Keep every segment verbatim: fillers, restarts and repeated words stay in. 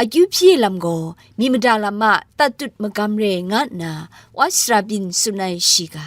akyu hpyi ai lam gaw myi mada lam a tatut magam re nga nna, wa sara byin tsun ai shi ga.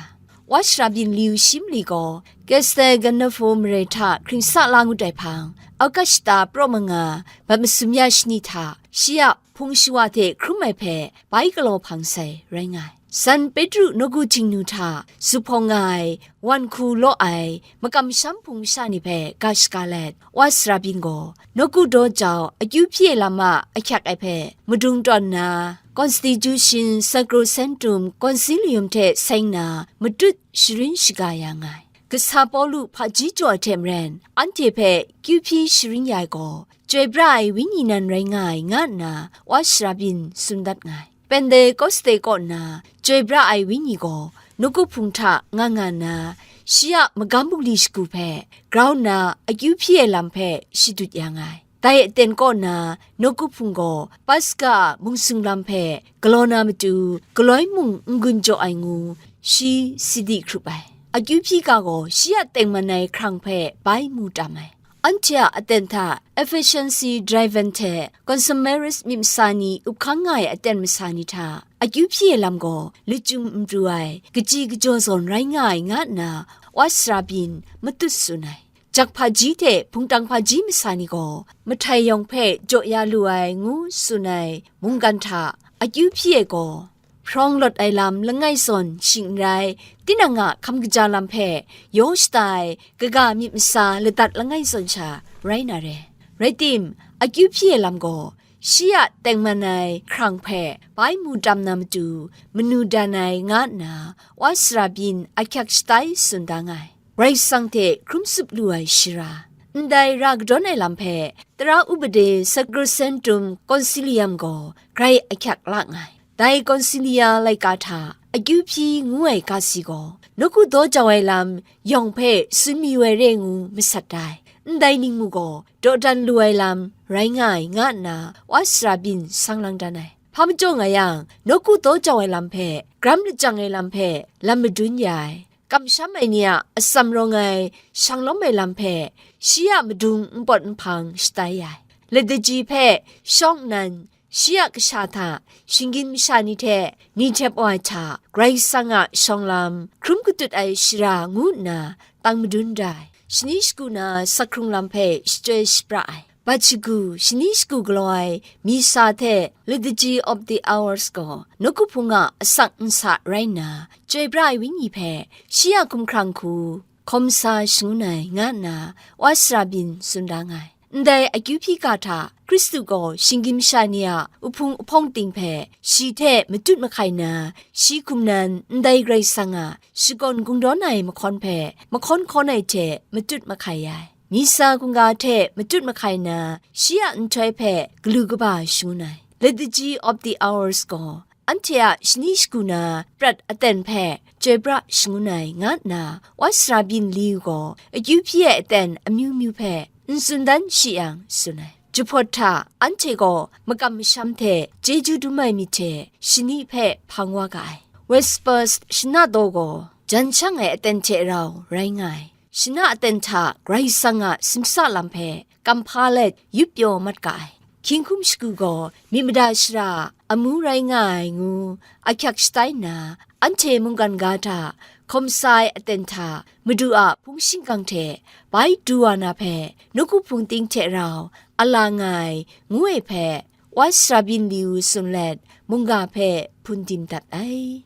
Wa sara byin Liu Shimli gaw Castel Gandolfo mare hta hkringsa la ngut ai hpang, August shata praw manga, bat masum ya shani hta, shi a hpung shawa hte hkrum ai hpe bai galaw hpang sai rai nga ai. San Petru nawku htingnu hta zuphpawng nga ai, wan hku law ai, makam masham hpung masha ni hpe ga shaga let, wa sara byin gaw, nawku daw jau akyu hpyi ai lam a ahkyak ai hpe madung tawn nna, Constitution Sacrosanctum Concilium hte seng na matut sharin shaga ya nga ai. Kasa Pawlu hpaji jaw ai hte maren, anhte hpe kyu hpyi sharin ya ai gaw, chyoi pra ai Wenyi nan rai nga ai, nga nna wa sara byin tsun dat nga ai. Pentekoste kaw nna chyoi pra ai Wenyi gaw nawku hpung hta nga nga nna, shi a magam bungli shagu hpe grau nna akyu hpyi ai lam hpe shadut ya nga ai. Dai aten kaw na nawku hpung gaw Paska a mungsung lam hpe galaw na matu, galoi mung n-gun jaw ai ngu, shi sadi hkrup ai. Akyu hpyi ga gaw shi a tengman ai hkrang hpe bai mu tam ai. Anhte a aten hta Efficiency Driven hte Consumerist myit masa ni up hkang nga ai aten masa ni hta akyu hpyi ai lam gaw lachyum n pru ai, kaji kajaw zawn rai nga ai, nga nna wa sara byin matut tsun ai. Jak hpaji hte hpungtang hpaji masa ni gaw mahtai yawng hpe jaw ya lu ai ngu tsun ai mungkan hta akyu hpyi ai gaw, hprawng lawt ai lam langai zawn shing n rai, tinang a hkam kaja lam hpe yaw shada ai kaga myit masa ladat langai zawn sha rai na re. Rai tim, akyu hpyi ai lam gaw, shi a tengman ai hkrang hpe bai mu tam na matu, manu dan ai, nga nna wa sara byin ahkyak shatai tsun da nga ai. Karai Kasang hte hkrum tsup lu ai shara, ndai ra kadawn ai lam hpe Tara Upade Sacrosanctum Concilium gaw grai ahkyak la nga ai. Dai Koncilia laika hta akyu hpyi ngu ai ga si gaw, nawku daw jau ai lam yawng hpe tsun mayu ai re ngu masat ai. Ndai ning mu gaw dawdan lu ai lam rai nga ai, nga nna wa sara byin sang lang dan ai. Hpa majaw nga yang, nawku daw jau ai lam hpe, gram lajang ai lam hpe, lam madun ya ai. Kamsham ai ni a atsam rawng ai, shang lawm ai lam hpe, shi a madung npawt nhpang shatai ya ai. Ladaji hpe shawng nnan, shi a kasha hta, shinggyim masha ni hte ni htep wa ai hta, Karai Kasang a shawng lam, hkrum katut ai shara ngu nna tang madun da ai. Shani shagu na sak hkrung lam hpe shachyoi shapra ai. Bat shagu, shani shagu galaw ai Misa hte Liturgy of the Hours gaw nawku hpung a asak nsa rai nna, chyoi pra ai Wenyi hpe shi a hkumhkrang hku hkawm sa shangun ai, nga nna wa sara byin tsun da nga ai. Ndai akyu hpyi ga hta, Hkristu gaw shinggyim masha ni a uhpung uhpawng ting hpe shi hte matut mahkai na, shi hkum nan ndai Karai Kasang a shakawn kungdawn ai mahkawn hpe mahkawn hkawn ai hte matut mahkai ai. Misa hkungga hte matut mahkai na, shi a nhtoi hpe galu kaba shangun ai. Liturgy of the Hours gaw anhte a shani shagu na prat aten hpe chyoi pra shangun ai, nga nna wa sara byin Liu gaw akyu hpyi ai aten amyu myu hpe n tsun dan shi yang tsun ai. Jahpawt hta anhte gaw makam masham hte chyeju dum ai myit hte shani hpe hpang wa ga ai. Whispers shana daw gaw jan shang ai aten hte rau rai nga ai. Shana aten hta Karai Kasang a simsa lam hpe kam hpa let yup pyaw mat ga ai. Hkying hkum shagu gaw myit mada shara a amu rai nga ai ngu ahkyak shatai nna, anhte mungkan ga hta hkawm sa ai aten hta Madu a hpung shingkang hte bai du wa na hpe, nawku hpung ting hte rau a la nga ai, ngu ai hpe, wa sara byin Liu tsun let, mungga hpe hpun dim dat ai.